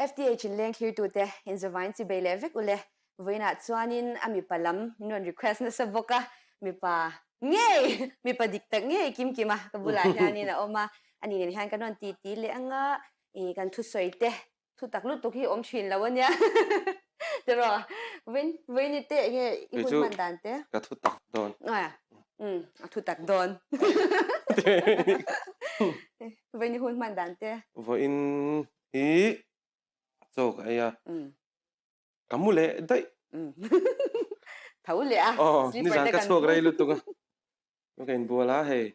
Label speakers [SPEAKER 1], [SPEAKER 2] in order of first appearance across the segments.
[SPEAKER 1] FTH in leng thlirtute inzavain chi bei leh vek ule. Vawiinah chuanin a mipa lam min rawn request nasa bawk a, mipa ngei, mipa dik tak ngei kim kim a ka bulah hianin a awm a, ani nen hian kan rawn titi leh anga ih kan thusawi te thu tak lutuk hi awm thin lo ania tiraw vawiin vawiin te enge i hun hman dan te?
[SPEAKER 2] Ka thu tak dawn.
[SPEAKER 1] Umm a thu tak dawn. Vawiin i hun hman dan te?
[SPEAKER 2] Vawiin hi chaw ka ei a, ka mu leh daih.
[SPEAKER 1] Tho leh a,
[SPEAKER 2] Aw, nizan ka chhuak rei lutuk a, ka inbual a hei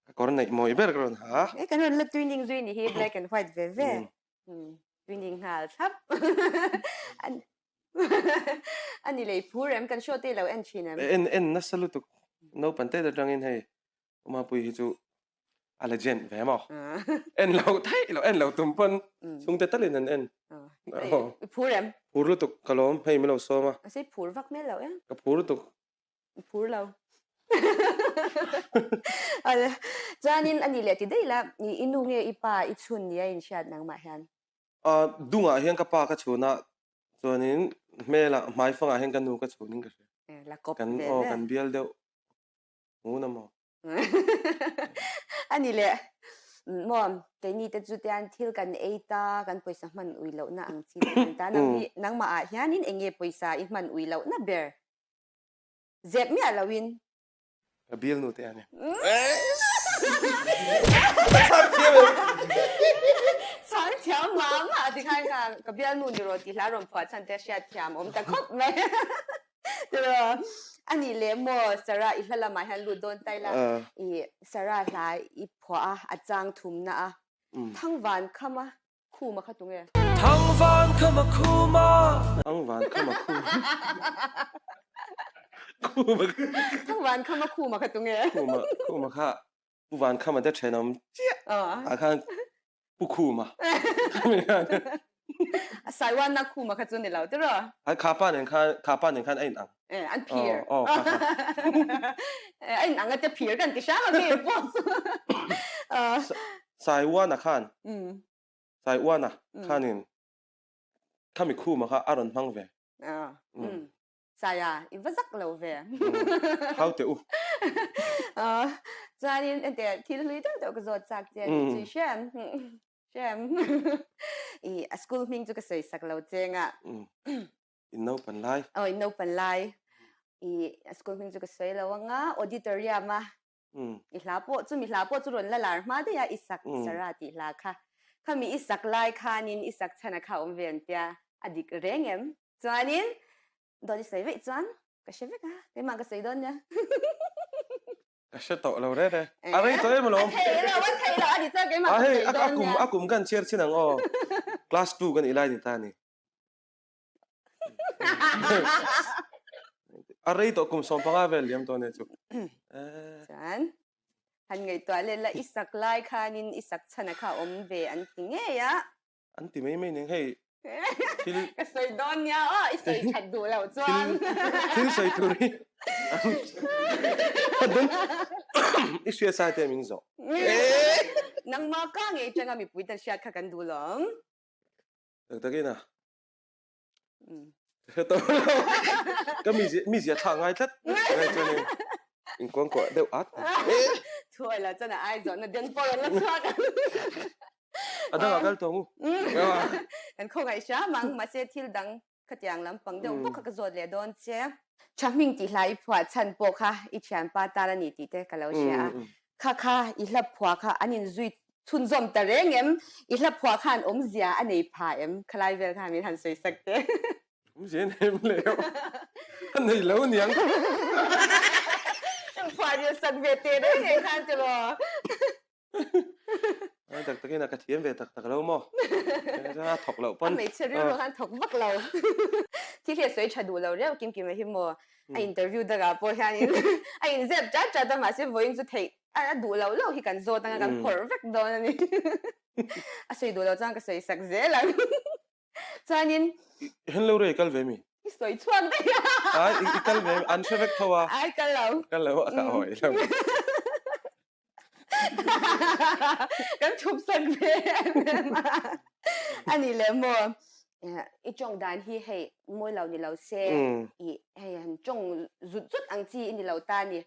[SPEAKER 2] ka kawr neih mawi ber ka rawn ha a.
[SPEAKER 1] E kan rawn la twinning zui ni hi black and white ve ve. Twinning nghal thlap. A ni lei phur em kan show te lo en thin em?
[SPEAKER 2] En en nasa lutuk naupang te atangin hei Umapui hi chu a legend ve maw? En lo theih lo, en lo tum pawn chhungte talin an en.
[SPEAKER 1] I phur em?
[SPEAKER 2] Phur lutuk ka lawm, hei min lo sawm a.
[SPEAKER 1] Mahse i phur vak hmel lo em?
[SPEAKER 2] Ka phur lutuk.
[SPEAKER 1] I phur lo. Chuanin a nih leh ti daih la, i nu nge i pa i chhun ni a inhriat nangmah hian?
[SPEAKER 2] Dungah hian ka pa ka chhun a, chuanin hmelah hmaifangah hian ka nu ka chhunin ka hria.
[SPEAKER 1] La kawp ve ve.
[SPEAKER 2] Aw kan bial deuh. Ngun a maw?
[SPEAKER 1] A ni le. Maw, keini te chu tian thil kan ei ta, kan pawisa hman ui lohna ang chi te kan ta. Nang hi, nangmah ah hianin eng nge pawisa i hman ui lohna ber? Zep miah loin.
[SPEAKER 2] Ka bialnu te a ni. Chhang thiam em?
[SPEAKER 1] Chhang thiam mah mah tikhan kha ka bialnu ni rawh tih hla rawn phuah chhan te hriat thiam awm ta khawp mai. Tiraw? A nih leh maw Sarah i hla lamah hian lut dawn ta ila i Sarah hla i phuah a, a chang thumna a. Thangvan khama khuma kha tunge?
[SPEAKER 2] Thangvan khama khuma. Thangvan khama khuma. Khuma.
[SPEAKER 1] Thangvan khama khuma kha tunge?
[SPEAKER 2] Khuma khuma kha Pu Van Khama te thenawm chiah ah khan Pu Khuma.
[SPEAKER 1] A Saiwan na Khuma kha chu ni lo tiraw?
[SPEAKER 2] Ai kha pa nen khan kha pa nen khan a in ang.
[SPEAKER 1] Eh an phir.
[SPEAKER 2] Aw kha kha.
[SPEAKER 1] A in ang a te phir kan ti hrang a mi pawh chu.
[SPEAKER 2] Saiwan a khan Saiwan a khanin khami Khuma kha a rawn hmang ve.
[SPEAKER 1] Saya, i va zak lo ve.
[SPEAKER 2] Hau teh u.
[SPEAKER 1] Chuanin ente thil hlui deuh deuh ka zawt chak che tih chu i hriam. Hriam. I a school hming chu ka sawi sak lo cheng a.
[SPEAKER 2] In naupan lai.
[SPEAKER 1] Aw, in naupan lai. I a school hming chu ka sawi lo anga auditorium a. I hla pawh chu mi hla pawh chu rawn la lar hma daih a i sak Sarah tih hla kha. Khami i sak lai khanin i sak chhan a kha awm ve an tia. A dik reng em? Chuanin dawt i sawi veih chuan ka hre vek a, keimah ka sawi dawn nia.
[SPEAKER 2] Ka hre tawh lo reh reh. A rei tawh em alawm.
[SPEAKER 1] A thei lo, a thei lo, a ni chuan keimah ka sawi dawn nia.
[SPEAKER 2] A kum kan chhiar chin ang aw. Class 2 kan ilai ni ta ni. A rei tawh kum 15 vel liam tawh nia chu.
[SPEAKER 1] Chuan han ngaihtuah leh la i sak lai khanin i sak chhan a kha awm ve an ti ngei a.
[SPEAKER 2] An ti mai mai ning hei
[SPEAKER 1] thil ka sawi dawn nia aw i sawi that duh loh chuan
[SPEAKER 2] thil sawi tur hi i hriat sai te min zawh
[SPEAKER 1] nangmah ka ngei tanga mipui tan hriat kha kan duh lawm
[SPEAKER 2] tak takin a Ka mi zia thla ngai tlat. Chuanin inkuangkuah deuh at.
[SPEAKER 1] Thuai la chuan a ai zawhna den pawh rawn la chhuak.
[SPEAKER 2] A dangah kal tawh ngu.
[SPEAKER 1] Kan khawngaih hram ang, mahse thil dang khatiang lampang deuh bawk kha ka zawt leh dawn che. Thahming tih hla i phuah chhan pawh kha i thianpa tan a ni tih te ka lo hria a. Kha kha i hla phuah kha an inzui chhunzawm ta reng em? I hla phuah khan awmzia a nei pha em? Khalai vel khan min han sawi sak teh.
[SPEAKER 2] Awmzia a nei em le aw. A nei lo aniang.
[SPEAKER 1] Phuah ril sak ve teh reng reng khan tiraw.
[SPEAKER 2] Ai tak takin a ka thiam ve tak tak lo maw? A thawk loh pawn.
[SPEAKER 1] A hmeichhe rilru khan thawk vak lo. Thil hi a sawi tha duh lo reuh kim kim a hi maw? A interview dangah pawh hianin a inzep chat chat a mahse vawiin chu theih a duh lo lo hi kan zawt anga kan phawrh vek dawn a ni. A sawi duh lo chuan ka sawi sak zel ang. Chuanin.
[SPEAKER 2] Hen lo rei kal ve mi?
[SPEAKER 1] I sawi chhuak daih a.
[SPEAKER 2] Ai i kal ve an hre vek tho a.
[SPEAKER 1] Ai kal lo.
[SPEAKER 2] Kal lo a ka hawi lo.
[SPEAKER 1] Kan thup sak ve em em a. A ni leh maw? I tawng dan hi hei mawi lo ni lo se i hei han tawng zut zut ang chi i ni lo ta a ni.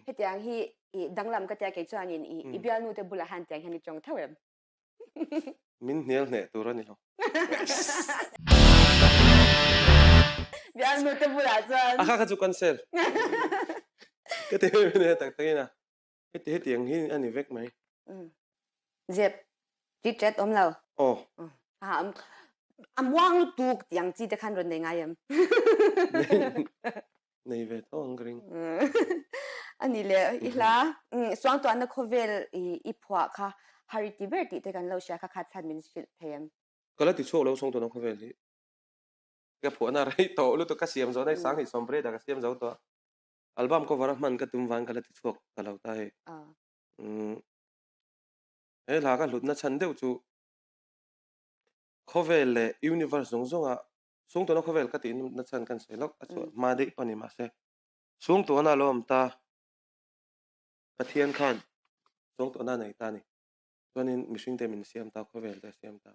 [SPEAKER 1] Hetiang hi i danglam ka tia kei chuanin i i bialnu te bulah han tiang hian i tawng tho em?
[SPEAKER 2] Min hnial hneh tur a ni lo.
[SPEAKER 1] Bialnu te bulah chuan.
[SPEAKER 2] A kha kha chu cancel. Ka ti em em tak takin a. Heti hetiang hi a ni vek mai.
[SPEAKER 1] Zep tit tet awm lo.
[SPEAKER 2] Aw.
[SPEAKER 1] A muang lutuk tih ang chi te khan rawn nei ngai em?
[SPEAKER 2] Nei ve tho ang ka ring.
[SPEAKER 1] A ni le, i hla suangtuahna khawvel i phuah kha har i ti ber tih te kan lo hria kha kha chhan min hrilh thei em?
[SPEAKER 2] Ka la ti chhuak lo suangtuahna khawvel hi. Ka phuahna rei tawh lutuk ka siam zawh na hi sang hi sawmriat ah ka siam zo tawh a. Album cover a hman ka tum vang ka la ti chhuak ta lo ta hei. He hla ka hlutna chhan deuh chu khawvel leh universe zawng zawnga Sungtuahna khawvel ka tih na chhan kan sawi lawk a chhuah hma daih pawh a ni mahse Sungtuahna a lo awm ta Pathian khan Sungtuahna a nei ta a ni. Chuanin mihring te min siam ta khawvel te a siam ta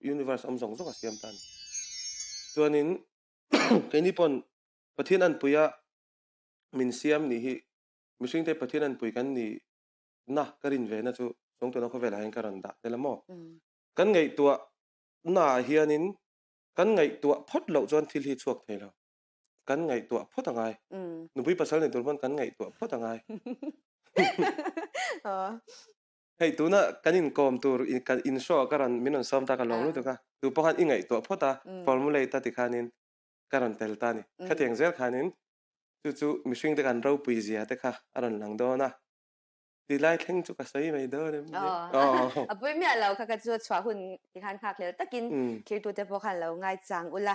[SPEAKER 2] universe awm zawng zawng a siam ta a ni. Chuanin keini pawn Pathian anpuia min siam nih hi mihring te Pathian anpui kan nih na ka rin ve na chu Sungtuahna khawvelah hian ka rawn dah tel a maw? Kan ngaihtuah naah hianin kan ngaihtuah phawt loh chuan thil hi chhuak thei lo. Kan ngaihtuah phawt a ngai. Nupui pasal nei tur pawn kan ngaihtuah phawt a ngai. Hei tuna kan inkawm tur kan in show ah ka rawn min rawn sawm ta ka lawm lutuk a. Tu pawh khan i ngaihtuah phawt a formulate a tikhanin ka rawn tel ta a ni. Khatiang zel khanin chu chu mihring te kan ropui zia te kha a rawn lang dawn a. Ti lai thleng chu ka sawi mai dawn em ni?
[SPEAKER 1] Aw. A pui miah lo kha ka chu chhuah hun ti khan nghak hlel takin thirtute pawh khan lo ngai chang ula.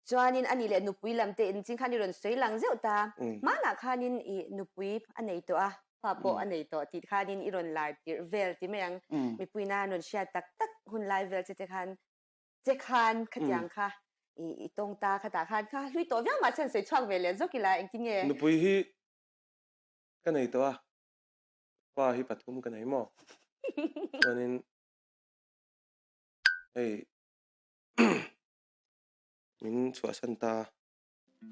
[SPEAKER 1] Chuanin ani leh nupui lam te in ching khan i rawn sawi lang zeuh ta. Hmanah khanin i nupui a nei tawh a, pa pawh a nei tawh tih khanin i rawn lar tirh vel ti mai ang. Mipui na an rawn hriat tak tak hun lai vel che te khan che khan khatiang kha i tawng ta khatah khan kha hlui tawh viau mahse an sawi chhuak ve leh zawk ila engtin nge?
[SPEAKER 2] Nupui hi ka nei tawh a, pa hi pathum ka nei maw? Chuanin hei min chhuahsan ta.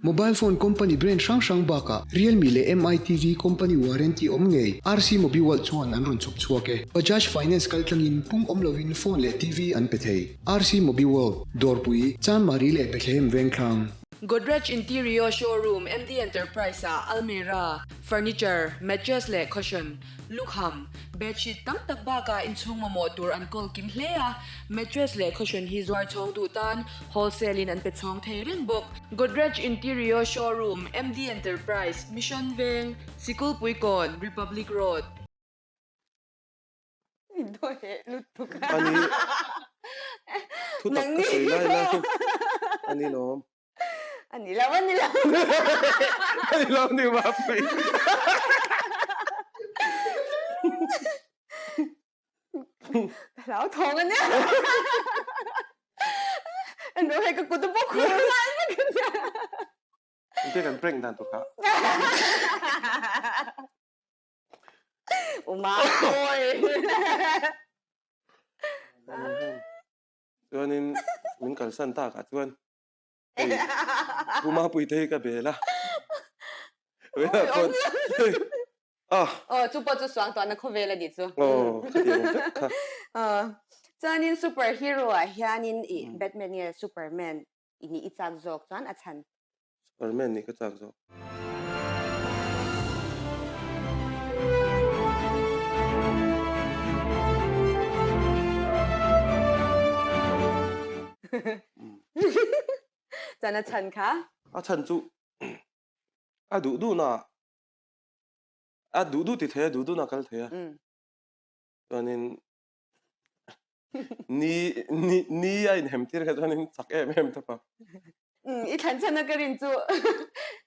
[SPEAKER 3] Mobile phone company brand hrang hrang bakah Realme leh Mi TV company warranty awm ngei RC Mobiworld chuan an rawn chhawp chhuak e. Bajaj Finance kaltlangin pung awm lovin phone leh TV an pe thei. RC Mobiworld, Dawrpui, Chanmari leh Bethlehem Vengthlang.
[SPEAKER 4] Godrej Interior Showroom MD Enterprise-ah almirah, furniture, mattress leh cushion, lukham, bedsheet tam tak bakah inchhung mamawh tur an kawl kim hle a, mattress leh cushion hi zuar chhawng duh tan wholesale-in an pe chhawng thei reng bawk. Godrej Interior Showroom MD Enterprise, Mission Veng, Sikulpuikawn, Republic Road.
[SPEAKER 2] Ani thu tak ka sawi lai lai chu ani lawm.
[SPEAKER 1] Ani lo ani lo.
[SPEAKER 2] Ani lo ni ma pui.
[SPEAKER 1] Ka hlau thawng ania. An ro hei ka kut a bawk khur lai vek ania.
[SPEAKER 2] Engtia kan prank dan tur kha.
[SPEAKER 1] Uma oi.
[SPEAKER 2] Chuanin min kalsan takah chuan hei Uma puite hi ka bel a.
[SPEAKER 1] Ah. Oh, chu pawh chu suang tuahna khawvel a nih chu.
[SPEAKER 2] Oh, khatiang vek kha.
[SPEAKER 1] Oh, chuanin superhero ah hianin i Batman nge Superman i nih i chak zawk chuan a chhan.
[SPEAKER 2] Superman nih ka chak zawk.
[SPEAKER 1] Chuan a chhan kha?
[SPEAKER 2] A chhan chu a duh duh na a duh duh ti thei a duh duh na kal thei a. Chuanin Ni ni ni a inhem tir kha chuanin chak em em tawp a.
[SPEAKER 1] Um, i thlan chhan a ka rin chu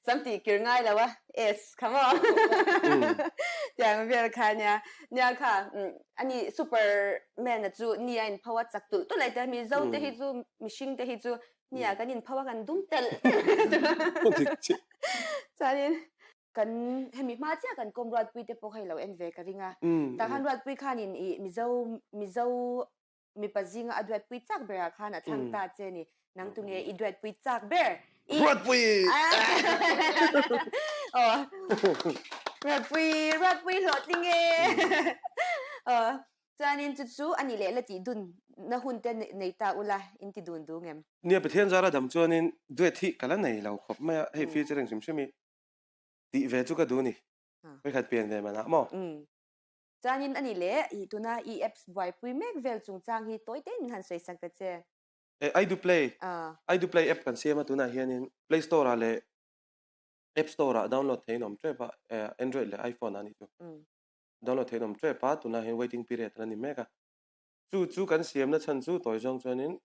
[SPEAKER 1] sam tih kir ngai lo a, es kha maw? Tiang vel kha nia. Nia kha, ani Superman a chu ni a inpho a chak tulh tulh ai te, Mizo te hi chu mihring te hi chu nia kan inpho a kan dum telh telh.
[SPEAKER 2] Dik chiah.
[SPEAKER 1] Chuanin. Kan hemi hma chiah kan kawm Ruatpui te pawh kha i lo en ve ka ring a. Tah khan Ruatpui khanin i Mizo Mizo mipa zinga a duatpui chak berah khan a thlang ta che ni. Nang tunge i duatpui chak ber? I
[SPEAKER 2] Ruatpui!
[SPEAKER 1] Aw. Ruatpui, Ruatpui hlawhtling e. Aw. Chuanin chu chu a nih leh la tih dun na hun te nei ta ula in ti dun dung em?
[SPEAKER 2] Nia Pathian zara dam chuanin duet hi ka la nei lo khawp mai a, hei featuring hrim hrim hi tih ve chu ka duh ni. Vawikhat pian ve manah maw?
[SPEAKER 1] Chuanin a nih leh i tuna i apps buaipui mek vel chungchang hi tawi tein min han sawi sak ta che.
[SPEAKER 2] E I do play, I do play app kan siam a tunah hianin Play Store ah leh App Store ah download theiin awm tep a, Android leh iPhone ah a nih chu. Download theiin awm tep a, tunah hian waiting period a la ni mek a. Chu chu kan siamna chhan chu tawi zawng chuanin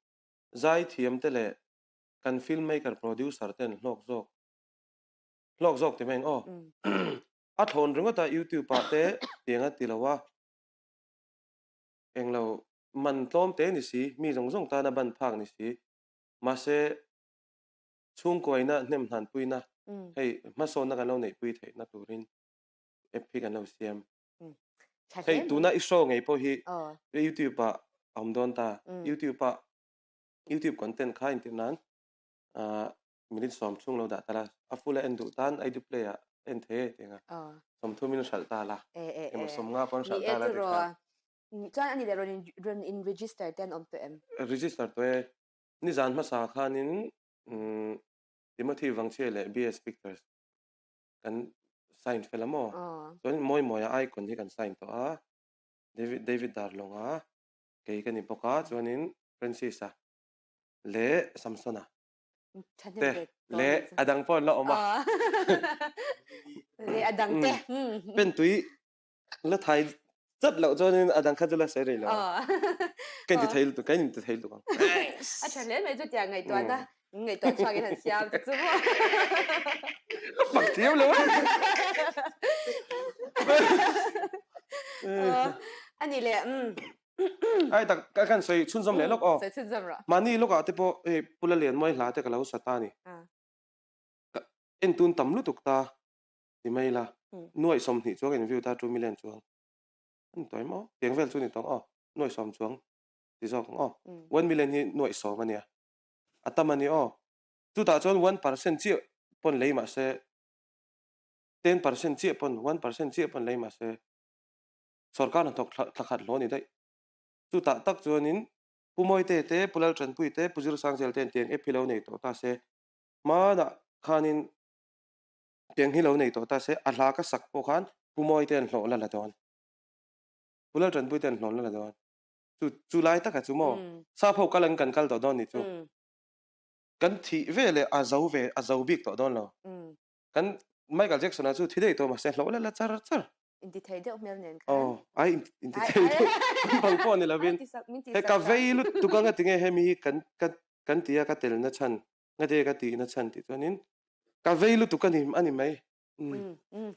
[SPEAKER 2] zai thiam te leh kan film maker producer ten hlawk zawk hlawk zawk ti mai ang aw. A thlawn ringawt a YouTube ah te tiang a ti lo a, englo man tlawm te ni si, mi zawng zawng tana ban phak ni si, mahse chhungkuaina hnem hlanpuina hei hmasawnna kan lo neihpui theihna turin app hi kan lo siam. Hei tuna i show ngei pawh hi YouTube ah a awm dawn ta, YouTube ah YouTube content kha intir nan minute sawm chhung lo dah ta la, a full a en duh tan I do play ah en thei e tih ang a, sawmthum in hralh ta la, emaw sawmnga pawh an hralh ta la tih khan.
[SPEAKER 1] Chuan ani leh rawn rawn in register te an awm tawh em?
[SPEAKER 2] Register tawh e, nizan hmasa khanin Timothy Vangchhia leh BS Pictures kan sign fel a maw? Chuan Mawimawia icon hi kan sign tawh a, David David Darlawnga kei ka ni bawk a, chuanin Francis-a leh Samsona te leh a dang pawh an la awm a.
[SPEAKER 1] Leh a dang te.
[SPEAKER 2] Pentui la thai chat loh chuanin a dang kha chu la sawi rei lo a. Ka inti thei lutuk, ka inti thei lutuk ang.
[SPEAKER 1] A tha hle mai chutiang ngaihtuahna, ngaihtuah chhuakin han siam chu chu maw.
[SPEAKER 2] A fak thiam lo a.
[SPEAKER 1] A ni leh umm.
[SPEAKER 2] Ai tak ka kan sawi chhunzawm leh lawk aw.
[SPEAKER 1] Sawi chhunzawm rawh.
[SPEAKER 2] Mahni lawkah te pawh hei Pu Lalianmawii hla te ka lo sa ta a ni. Ka entun tam lutuk ta ti mai ila. Nuaih 20 chuang in view ta 2 million chuang. A ni tawh em aw? Tiang vel chu a ni tawh ang aw. Nuaih 10 chuang ti zawk ang aw. 1 million hi nuaih 10 a nia. A tam a ni aw. Chutah chuan 1% chiah pawn lei mah se 10% chiah pawn 1% chiah pawn lei mah se Sorkar hnathawk thla khat hlawh a ni daih. Chutah tak chuanin Pu Mawite te, Pu Laltanpui te, Pu Zirsangzel ten tiang app hi lo nei tawh ta se, hmanah khanin tiang hi lo nei tawh ta se, a hla ka sak pawh khan Pu Mawite an hlawh la la dawn. Pu Laltanpui te an hlawh la la dawn. Chu chu lai taka chu maw? Sap ho kal ang kan kal tawh dawn ni chu. Kan thih ve leh a zo ve a zo bik tawh dawn lo. Kan Michael Jackson-a chu thi daih tawh mahse hlawh la la char char.
[SPEAKER 1] Intithei deuh hmel nen khan.
[SPEAKER 2] Aw, ai intithei deuh bang pawh ni lovin. He ka vei lutuk a ngatinge hemi hi kan ka kan ti a ka telna chhan ngatinge ka tihna chhan tih chuanin ka vei lutuk a ni a ni mai.
[SPEAKER 1] Um um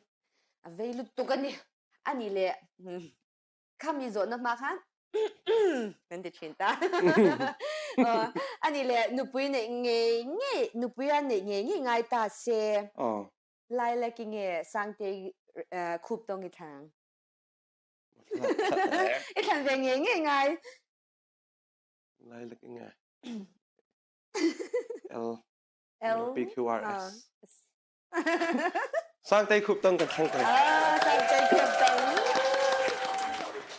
[SPEAKER 1] a vei lutuk a ni a ni leh khami zawhna hma khan kan ti thin ta. Aw a ni leh nupui neih ngei ngei nupui a neih ngei ngei ngai ta se.
[SPEAKER 2] Aw.
[SPEAKER 1] Lai le ki nge Sangtei khup tawng i thlan ang? I thlan ve ngei ngei ngai.
[SPEAKER 2] Lai le ki nge L L P Q R S. Sangtei khup tawng kan thlang thei.
[SPEAKER 1] Ah, Sangtei khup tawng.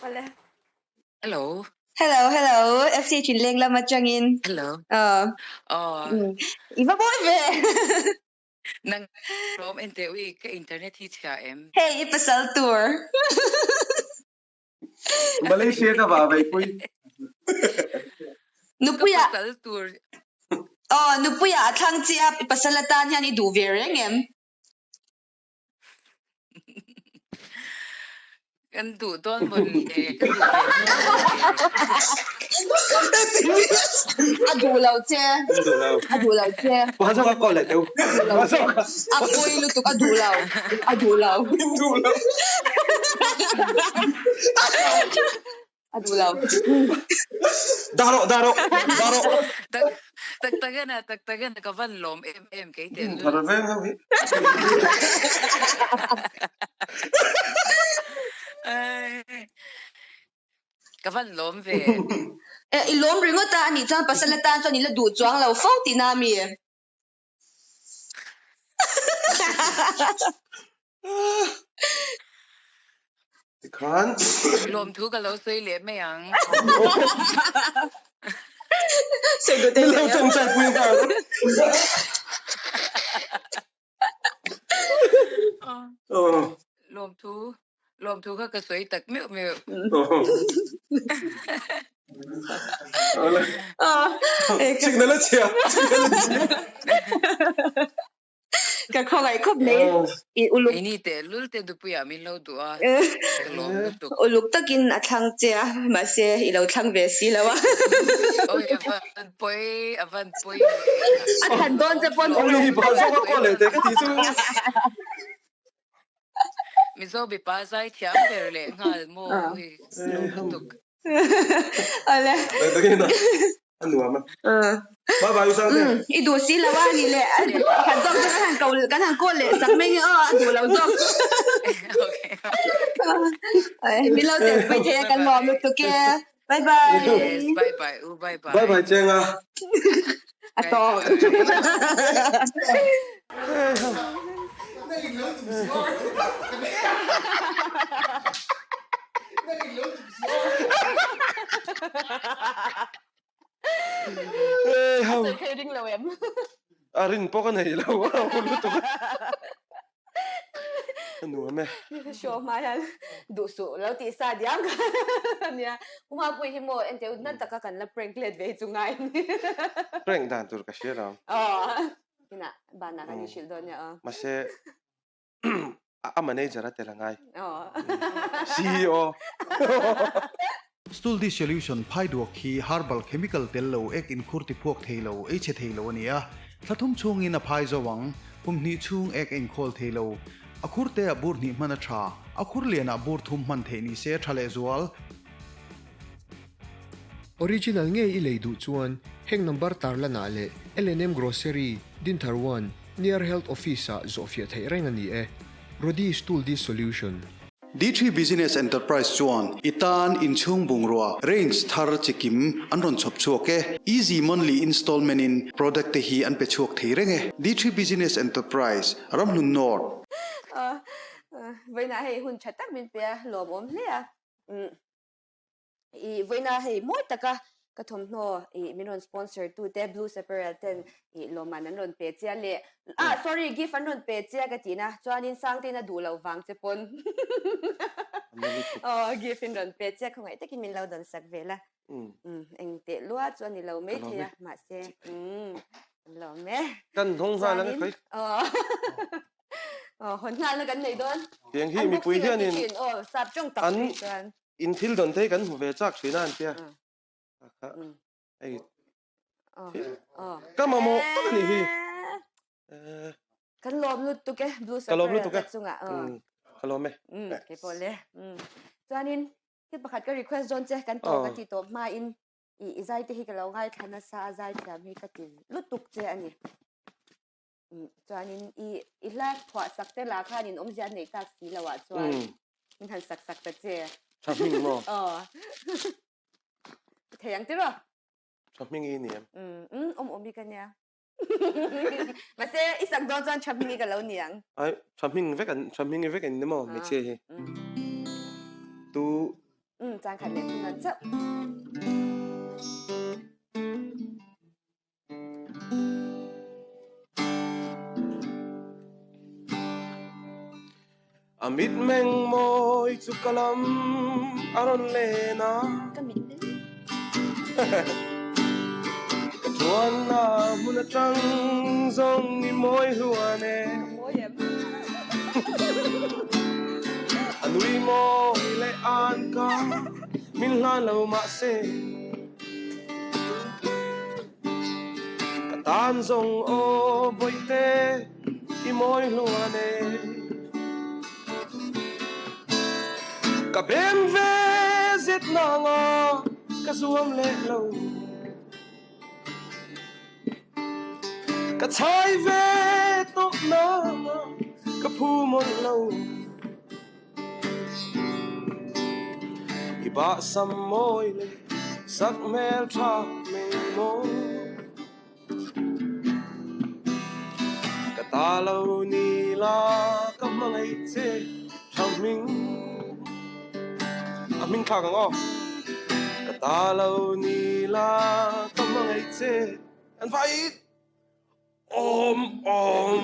[SPEAKER 1] Wala.
[SPEAKER 5] Hello.
[SPEAKER 1] Hello, hello. FC Thinleng lam atangin.
[SPEAKER 5] Hello.
[SPEAKER 1] Uh,
[SPEAKER 5] Oh.
[SPEAKER 1] I va mawi ve.
[SPEAKER 5] Nang rawm en teh ui, ka internet hi chhia em?
[SPEAKER 1] Hei i pasal tur.
[SPEAKER 2] Malaysia ka va vei pui.
[SPEAKER 1] Nupuia.
[SPEAKER 5] Ka pasal tur.
[SPEAKER 1] Aw, nupuia a thlang che a, i pasal atan hian i duh ve reng em?
[SPEAKER 5] Kan duh dawn maw ni e, ka duh ve dawn maw ni e.
[SPEAKER 1] A duh lo che.
[SPEAKER 2] A duh lo.
[SPEAKER 1] A duh lo che.
[SPEAKER 2] Wa zawk a call leh teu. Wa zawk
[SPEAKER 1] a. A pawi lutuk a duh lo. A duh lo.
[SPEAKER 2] Min duh lo.
[SPEAKER 1] A duh lo.
[SPEAKER 2] Dah rawh, dah rawh, dah rawh.
[SPEAKER 5] Tak tak ena tak tak ena ka van lawm em em kei teh lul.
[SPEAKER 2] Thar veng ho hi.
[SPEAKER 5] Ka van lawm ve.
[SPEAKER 1] Eh, i lawm ringawt a, anih chuan pasal atan chuan i la duh chuang lo fo tihna a mi?
[SPEAKER 2] Tikhan.
[SPEAKER 5] Lawmthu ka lo sawi leh mai ang.
[SPEAKER 1] Sawi duh
[SPEAKER 2] Min lo tawngtai pui nghal.
[SPEAKER 5] Lawmthu lawmthu kha ka sawi tak meuh meuh.
[SPEAKER 2] Signal a chhia. Signal a chhia.
[SPEAKER 1] Ka khawngaih khawp mai i uluk.
[SPEAKER 5] Keini teh lul te dupuiah min lo duh a, ka lawm lutuk.
[SPEAKER 1] Uluk takin a thlang che a, mahse i lo thlang ve si lo a.
[SPEAKER 5] Awi a van pawi, a van pawi ve.
[SPEAKER 1] A thlan dawn che pawn
[SPEAKER 2] uluk. Awi pa zawk a kaw leh teh ka tih chu.
[SPEAKER 5] Mizo mipa zai thiam ber leh nghal maw ui lawm lutuk.
[SPEAKER 1] Awle.
[SPEAKER 2] Takin a a nuam a. Bye bye Usangte.
[SPEAKER 1] I duh si lo a ni le. Khat zawk chu kan han ko kan han call leh sak mai nge aw a duh lo zawk chu.
[SPEAKER 5] Okay.
[SPEAKER 1] Min lo tel pui thei a kan lawm lutuk e. Bye bye.
[SPEAKER 5] Yes, bye bye u bye bye.
[SPEAKER 2] Bye bye Chenga.
[SPEAKER 1] A tawk.
[SPEAKER 2] A rin pawh ka nei lo a hun lutuk a. A nuam e.
[SPEAKER 1] Show hma hian duh suh lo tih sa diam kha nia. Umapui hi maw enteu na taka kan la prank let ve hi chu ngai ni.
[SPEAKER 2] Prank dan tur ka hria lo.
[SPEAKER 1] Aw. Ina banah kan inhrilh dawn nia aw.
[SPEAKER 2] Mahse a manager a tel a ngai.
[SPEAKER 1] Aw.
[SPEAKER 2] CEO.
[SPEAKER 6] Stool dissolution phai duak hi herbal chemical tel lo ek inkhur tiphuak thei lo, ei chhe thei lo a ni a. Thla thum chhungin a phai zo ang. Kum hnih chhung ek a inkhawl thei lo. A khur te ah bur hnih hman a tha. A khur lian ah bur thum hman theih ni se a tha lehzual.
[SPEAKER 3] Original ngei i lei duh chuan heng number tarlanah leh L&M Grocery, Dinthar One, near Health Office ah zawhfiah theih reng a ni e. Rodi Stool Dissolution.
[SPEAKER 6] D3 Business Enterprise chuan i tan inchhung bungrua range thar chi kim an rawn chhawp chhuak e. Easy monthly installment in product te hi an pe chhuak thei reng e. D3 Business Enterprise, Ramhlun North.
[SPEAKER 1] Vawiinah hei hun tha tak min pe a, lawmawm hle a. I vawiina hei mawi taka ka thawmhnaw i min rawn sponsor tu te Blues Apparel ten i lawmman an rawn pe che a leh ah sorry gift an rawn pe che a ka tihna chuanin Sangtein a duh loh vang che pawn aw gift in rawn pe che a khawngaih takin min lo dawn sak ve la eng teh lua chu a ni lo mai thei a mahse kan lawm e
[SPEAKER 2] Kan hnawng nghal ang e khawi.
[SPEAKER 1] Aw aw hawn nghalna kan nei dawn.
[SPEAKER 2] Tiang hi mipui hianin
[SPEAKER 1] aw sap tawng tak phei chuan.
[SPEAKER 2] In thil dawn te hi kan hmu ve chak thin a an tia. Kha hei ka mamawh tak a nih hi.
[SPEAKER 1] Kan lawm lutuk e blue
[SPEAKER 2] Ka lawm lutuk e.
[SPEAKER 1] chungah.
[SPEAKER 2] Ka lawm e.
[SPEAKER 1] Kei pawh le. Chuanin thil pakhat ka request dawn che kan tawh ka ti tawh hmain i zai te hi ka lo ngaithla nasa a zai thiam hi ka ti lutuk che a ni. Chuanin i i hla phuah sak te lah khan in awmzia an neih tak si lo ah chuan min han sak sak ta che.
[SPEAKER 2] Tha hming maw?
[SPEAKER 1] Aw. Thei ang tiraw?
[SPEAKER 2] Tha hming i ni em?
[SPEAKER 1] Um awm awm i ka nia. Mahse i sak dawn chuan tha hming i ka lo ni ang.
[SPEAKER 2] Ai tha hming vek an tha hming i vek an ni maw hmeichhia hi? Tu
[SPEAKER 1] Um chang khat leh thun an chauh.
[SPEAKER 2] A mitmeng mawi chu ka lam a rawn len a.
[SPEAKER 1] Ka mitmeng.
[SPEAKER 2] Ka chuanna hmun atang zawng i mawi hluan e.
[SPEAKER 1] Ka mawi em.
[SPEAKER 2] A nui mawi leh an ka min hlan lo mahse. Ka tan zawng aw bawihte i mawi hluan e. Ka bem ve zet nanga ka zuam leh lo. Ka chhai ve tawh na ka phu mawlh lo. I bah sam mawi leh sak hmel tha meng maw. Ka ta lo ni la ka hmangaih che tha hming. A hming thlak ang aw. Ka ta lo ni la ka hmangaih che. An vai awm awm.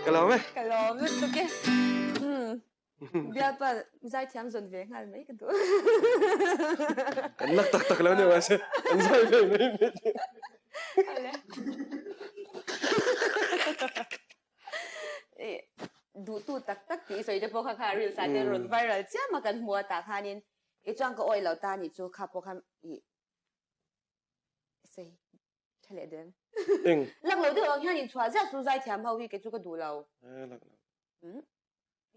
[SPEAKER 2] Ka lawm e.
[SPEAKER 1] Ka lawm lutuk e. Bialpa zaithiam zawn ve nghal mai ka duh.
[SPEAKER 2] Kan lak tak tak lo ni mahse an zai ve mai mai.
[SPEAKER 1] Ale. Duhtu tak tak tih sawi te pawh kha kha reels ah te rawn viral chiam a kan hmu a tah khanin i chuan ka awih lo ta nih chu kha pawh kha i Sei, tha leh deng.
[SPEAKER 2] Eng.
[SPEAKER 1] Lak lo deuh ang hian in chhuah ziah chu zaithiam ho hi kei chu ka duh lo.
[SPEAKER 2] Eh, lak lo.
[SPEAKER 1] Hmm?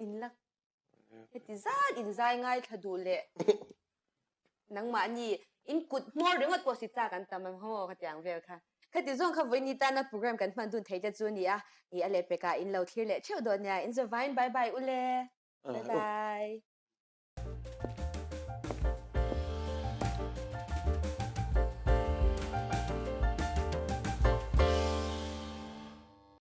[SPEAKER 1] In lak. Heti zat in zai ngai thla duh leh. Nangmahni in kut hmawr ringawt pawh si chak an tam ang ho ka tiang vel kha. Khati zawng kha vawiin tana program kan hman dun thei te chu nia. I a lehpekah in lo thlir leh theuh dawn nia. In zavain bye bye ule. Bye bye.